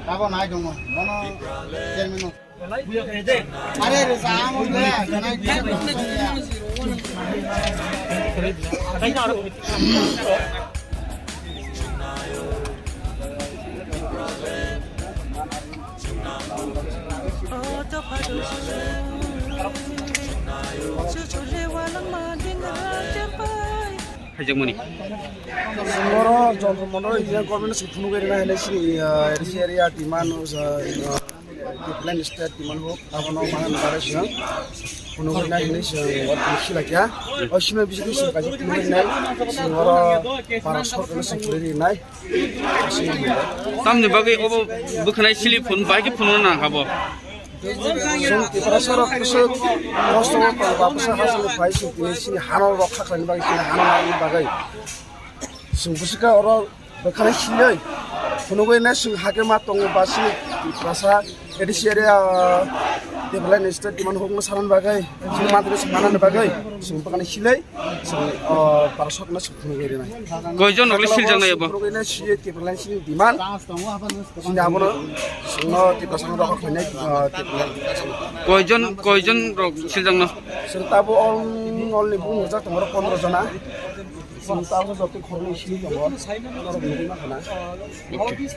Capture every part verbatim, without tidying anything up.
Abo nai dong, bono chairman no. Are re, sa amo de, janai. Haijakmani. Oro Jantar Mantar India government se phunugwi rwna hinwi sini, ah, A D C area demand, ah, ah, development state demand hok, abono mangan bagwi siyang phunugwi rwna hinwi siyang wat sila kya. O sima bising siyang kaji phunugwi rwnai, siyang oro para sorkar siyang phunugwi rwnai. Tamni bagwi obo bwkhanai sili phun bai khe phunukna nang kha bo. Chwng Tiprasa rok bwswk kosto o tong ba bwswk hachal ni phai chwng tini chini hano rok kha khlaini bagwi chini hano narwkni bagwi. Chwng bwswk khe oro bwkhanai silwi phunugwi nai chwng hakhe ma tongo ba chini Tiprasa A D C area development state demand hokno sanani bagwi chini mantri chwng manani bagwi chwng bwkhanai silwi. Chwng, o, para sokno chwng phunugwi rwnai. Koijon rokle siljaknai abo? Phunugwi rwnai C A Tipraland chini demand. Chini abono chwngno Tiprasa no rokha khlainai, o, Tipraland. Koijon, koijon rok siljakno? Chwng tabo all, all ni bumung rwjak tongo oro pondro jona. Chwng tabo joto khoroknwi sili tongo. Norok nugwi mankha na. Okay.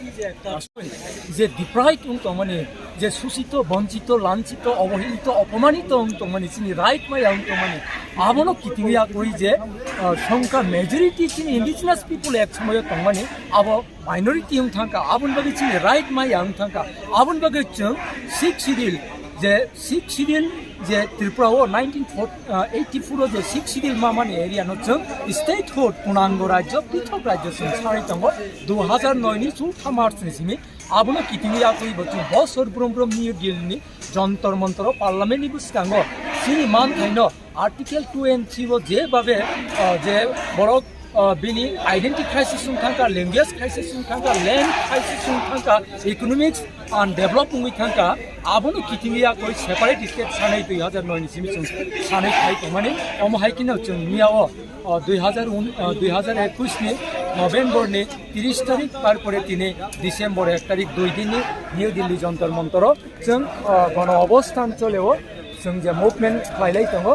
Je deprived wng tongmani, je susito, bonchito, lanchito, obohilito, opomanito wng tongmani, chini right maya wng tongmani, abono kitingwi yakwi je, ah, songkha majority chini indigenous people ek somoyo tongmani, abo minority wng thangkha, aboni bagwi chini right maya wng thangkha, aboni bagwi chwng Sixth Schedule, je Sixth Schedule je Tripura o nineteen eighty-four o je Sixth Schedule mamani area no chwng statehood punango rajyo, pithok rajyo chwng sanai tongo, dui hazar noi ni chultha March ni simi. Abono kitingwi yakwi bo chwng bosor brum brum New Delhi ni Jantar Mantar o parliament ni bwskango chini manthaino Article two and three o je babe, ah, je borok, ah, bini identity crisis wng thangkha, language crisis wng thangkha, land crisis wng thangkha, economics undeveloped wngwi thangkha, abono kitingwi yakwi separate state sanai dui hazar noi ni simi chwng sanai khai tongmani. Omo hai kheno chwng mia o, ah, dui hazar un, ah, dui hazar ekwis ni November ni tiris tarik, tarpore tini December ek tarik, dui din ni New Delhi Jantar Mantar o chwng, ah, gono obosthan chole o chwng je movement khlailai tongo.